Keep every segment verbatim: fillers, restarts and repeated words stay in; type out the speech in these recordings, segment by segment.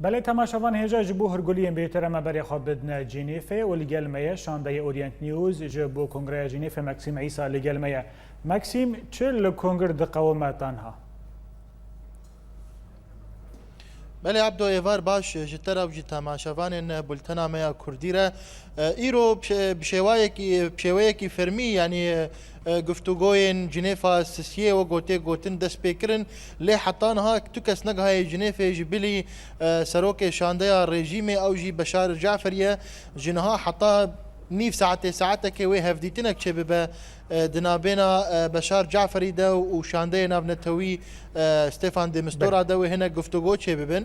Belê, temaşevan hêja ji bo hûrguliyên bêhtir em ê berê xwe bidine Cînîfê û li gel me ye şandeyê Orient News ji bo Kongreya Cînîfê Maxîm Îsa li gel me ye. Maxîm, çi li kongir diqewime te niha? Belê Ebdo, êvar baş ji te re û ji temaşevanên bultena me ya Kurdî re. E, îro bi şê-, bi şêwayekî, bi şêweyekî fermî, yanî, e, guftûgoyên Cinêfa sisiyê wek ku tê gotin dest pê kirin, lê heta niha tu kes negihaye Cinêfê ji bilî, e, serokê şandeya rejîmê, ew jî Beşar Caferî ye. Ji niha heta nîv saetê, saetekê wê hevdîtinek çêbibe, e, di nabêna, e, Beşar Caferî de û şandeyê navnetewî, e, Stefan de Mistura Belê. de wê hinek guftûgo çêbibin.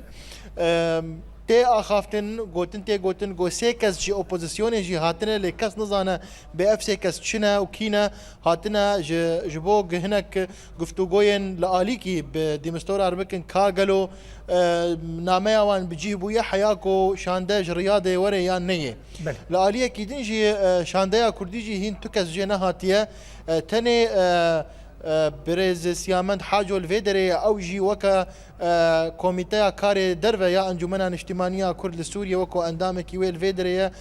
E, tê axaftin, gotin tê gotin, ku sê kes ji opozisyonê jî hatine, lê kes nizane bê ev sê kes çi ne û kî ne. Hatine ji, ji bo gi-, hinek guftûgoyên li alîkî bi Dîmistora re bikin, ka gelo, e, nameya wan bi cih bûye, heya ku şande ji Riyadê were yan neyê. Belê. Li aliyekî din jî, e, şandeya Kurdî jî hîn tu kes jê nehatiye. E, tenê, e, e, birêz Siyamend Haco li vê derê ye, ew jî weke, e, Komîteya Karê Derve ya Encûmena Niştimanî ya Kurd li Sûriyê weke endamekî wê li vê derê ye.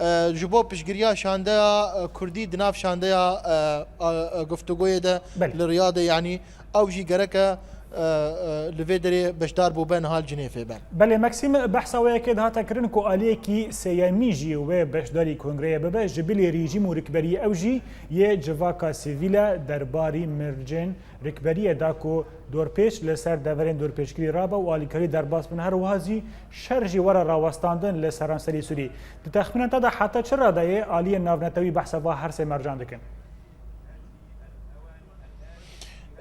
E, ji bo piştgiriya şandeya, e, Kurdî di nav şandeya, e, e, e, guftûgoyê de Belê. li Riyadê, yanî ew jî gereke, e, e, li vê derê beşdar bûbe niha li Cinêfê be. Belê Maxîm, behsa wê yekê dihate kirin ku aliyekî sêyemî jî wê beşdarî kongreyê bibe, ji bilî rejîm û rikberî ew jî yê civaka sivîl e, derbarî mircên rikberiyê da ku dorpêç li ser deverên dorpêçkirî rabe û alîkarî derbas bin. Her wiha jî şer jî were rawestandin li seranserî Sûrî. Di texmîna te de heta çi radeyê aliyên navnetewî behsa va her sê mercan dikin?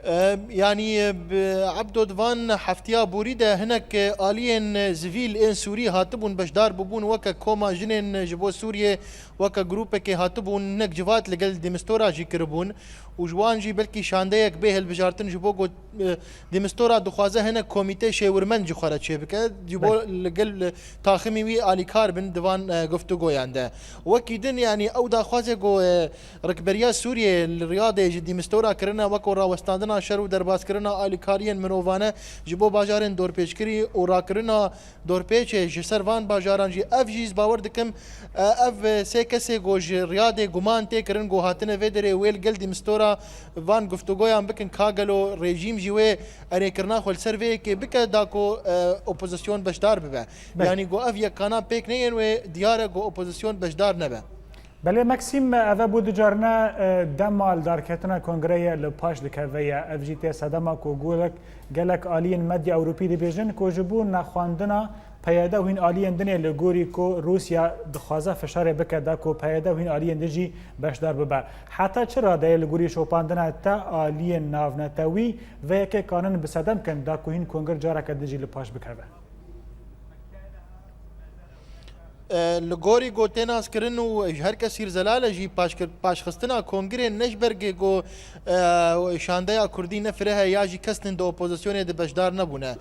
Em, yanî, e, bi Ebdo, di van heftiya borî de hinek, e, aliyên, e, sivîl ên Sûrî hatibûn, beşdar bûbûn, weke koma jinên, e, ji bo Sûriyê, weke grûpekê hatibûn, hinek civat li gel Dîmistora jî kiribûn û ji wan jî belkî şandeyek bê hilbijartin ji bo got, e, Dîmistora dixwaze hinek komîtê şêwirmend ji xwe re çêbike, ji bo Belê. li gel, e, taximî wî alîkar bin di van, e, guftûgoyan de. Wekî din, yanî ew daxwazê ku, e, Rikberiya Sûriyê li Riyadê ji Dîmistora kirine, weko rawestandina şer û derbaskirina alîkariyên mirovane ji bo bajarên dorpêçkirî û rakirina dorpêçê ji ser van bajaran jî, ev jî ez bawer dikim, e, ev sê kesê ku ji Riyadê guman tê kirin ku hatine vê derê wê li gel Dîmistora van guftûgoyan bikin, ka gelo rejîm jî wê erêkirina xwe li ser vê yekê bike, da ku, e, opozisyon beşdar bibe. Belê. Yanî ku ev yekana pêk neyên wê, diyar e ku opozisyon beşdar nebe. Belê Maxîm, ev e bo du carine, e, dema li darketina kongreyê li paş dikeve ye. Ev jî tê sedema ku gelek, gelek aliyên medya Ewropî dibêjin ku ji bo nexwendina P Y D û hîn aliyên din ê, li gorî ku Rûsya dixwaze fişarê bike da ku P Y D û hîn aliyên din jî beşdar bibe. Heta çi radeyê li gorî şopandina te aliyên navnetewî vê yekê kanin bi sedem kin da ku hîn kongir careke din jî li paş bikeve? E, li gorî ku tê naskirin û ji her kesî zelal e jî paşkir-, paşxistina kongirê ne ji ber ku, e, şandeya Kurdî ne fireh e ya jî kes din di opozisyonê de beşdar nebûne.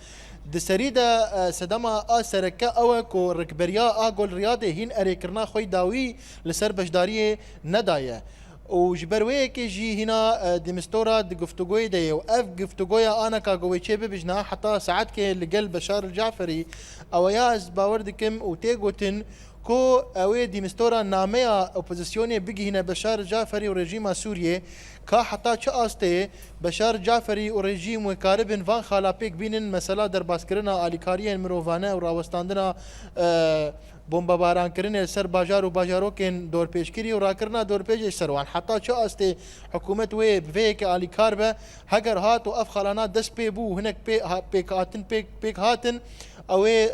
Di serî de, e, sedema a sereke ew e ku rikberiya a gel Riyadê hîn erêkirina xwe yî dawî li ser beşdariyê nedaye. Û ji ber wê yekê jî hîna, e, Dîmistora di guftûgoyê de ye û ev guftûgoya aneka ku wê çê bibe ji niha heta saetkê li gel Beşar el Caferî, ew ya ez bawer dikim û tê gotin ku ew ê Dîmistora nameya opozisyonê bigihîne Beşar el Caferî û rejîma Sûriyê, ka heta çi astê Beşar Caferî û rejîm wê karibin van xala pêk bînin, mesela derbaskirina alîkariyên mirovane û rawestandina, e, bombebarankirinê li ser bajar û bajarokên dorpêçkirî û rakirina dorpêçê ji ser wan. Heta çi astê hikûmet wê bi vê yekê alîkar be, heger hat û ev xalana dest pê bû û hinek pê, ha-, pêkhatin pêk, pêk hatin, ew ê, e,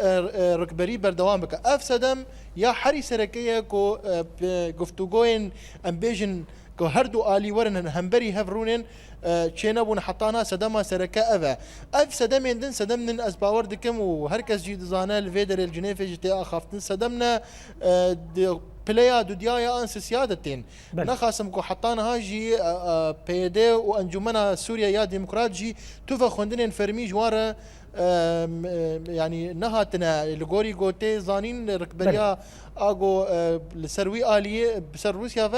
e, rikberî berdewam bike. Ev sedem ya herî sereke ye ku, e, bi guftûgoyên, em bêjin, ku her du alî werin hemberî hev rûnên, e, çênebûn heta niha sedema sereke ev e. Ev sedemên din, sedem din ez bawer dikim û her kes jî dizane li vê derê li Cinêfê jî tê axaftin. Sedem ne, e, di pileya dudya ya an sisiya de tên. Belê. Nexasim ku heta niha jî, e, e, P Y D û Encûmena Sûriye ya Demokrat jî tu vexwendinên fermî ji wan re Em, e, yanî nehatine li gorî gotê zanîn rikberiya ago, e, li ser wî aliyê, bi ser Rûsya ve,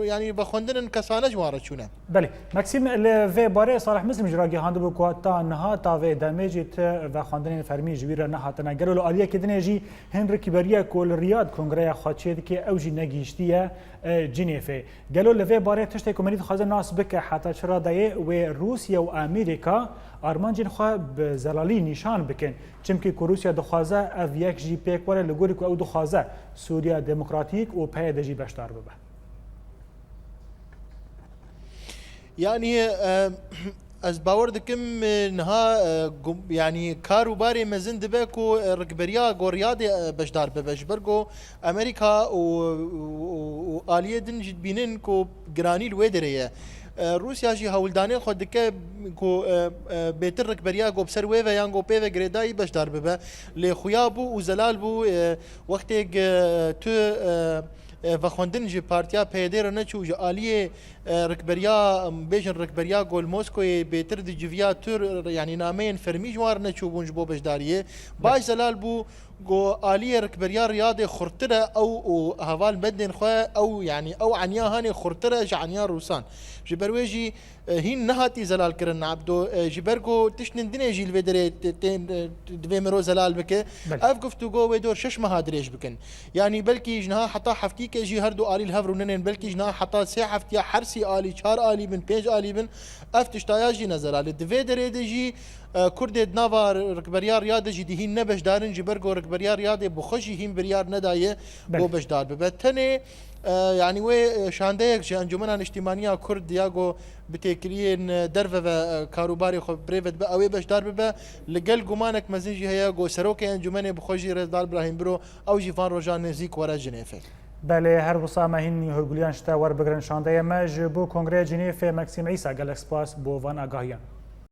e, yanî vexwendinên kesane ji wan re çûne. Belê. Maxîm, li vê barê Salih Mizlim jî ragihandibû ku ta niha ta vê demê jî ti vexwendinên fermî ji wî re nehatine. Gelo li aliyekî dinê jî hin rikberiya ku li Riyad kongreya xwe çêdike, ew jî negihîştiye, e, Cinêfê. Gelo li vê barê tiştê ku merî dixwaze nas bike, heta çi radeyê wê Rûsya û Amerîka armancên xwe bi zelalî nîşan bikin? Çimkî ku Rûsya dixwaze ev yek jî pêk were, li gorî ku ew dixwaze Sûriya Demokratîk û P Y D jî beşdar bibe. Yanî, e, ez bawer dikim, e, niha, e, gum-, yanî kar û barê mezin dibe ku, e, rikberiya goriyadê, e, beşdar bibe. Ji ber ku Amerîka û, û, û, û aliyê din jî dibînin ku giranî li wê derê ye. E, Rûsya jî hewldanên xwe dike ku, e, e, bêtir rikberiya ku bi ser wê ve yan ku pê ve girêdayî beşdar bibe. Lê xuya bû û zelal bû, e, wextê, e, tu, e, e, vexwendin ji partiya P Y D re neçû, ji aliyê, e, rikberiya, em, bêjin rikberiya ku li Moskoyê bêtir di civiya tu, yanî nameyên fermî ji wan re neçûbûn ji bo beşdariyê. Baş zelal bû ku aliyê rikberiya Riyadê xurttir e, ew û heval mendên xwe, ew, yanî ew eniya hanê xurttir e ji eniya Rûsan. Ji ber wê jî, e, hîn nehatî zelalkirin Ebdo, e, ji ber ku tiştên dinê jî li vê derê te-, tên, e, divê miro zelal bike. Belê. Ev guftûgo wê dor şeş meha dirêj bikin. Yanî belkî ji niha heta heftîkê jî her du alî li hev rûnenên, belkî ji niha heta sê heftiya her sî alî, çar alî bin, pênc alî bin, ev tiştaya jî ne zelal e. Di vê derê de jî, e, Kurdê di nava rikberiya Riyadê jî di hîn ne beşdar in, ji ber ku rikberiya Riyadê bi xwe jî hîn biryar nedaye Belê. bo beşdar bibe. Tenê, e, yanî wê, e, şandeyek ji Encûmena Niştîmaniya Kurd ya ku bi têkiliyên, e, derve ve, e, karûbarê xwe bi rê ve dibe, ew ê beşdar bibe. Li gel gumanek mezin jî heye ku serokê encûmenê bi xwe jî Rêzdar Birahîm Biro, ew jî van rojan nêzîk were Cinêfê. Belê, her wisa me hîn hûrguliyên ji te werbigirin. Şandeyê me ji bo Kongreya Cinêfê Maxîm Îsa, gelek spas bo van agahiyan.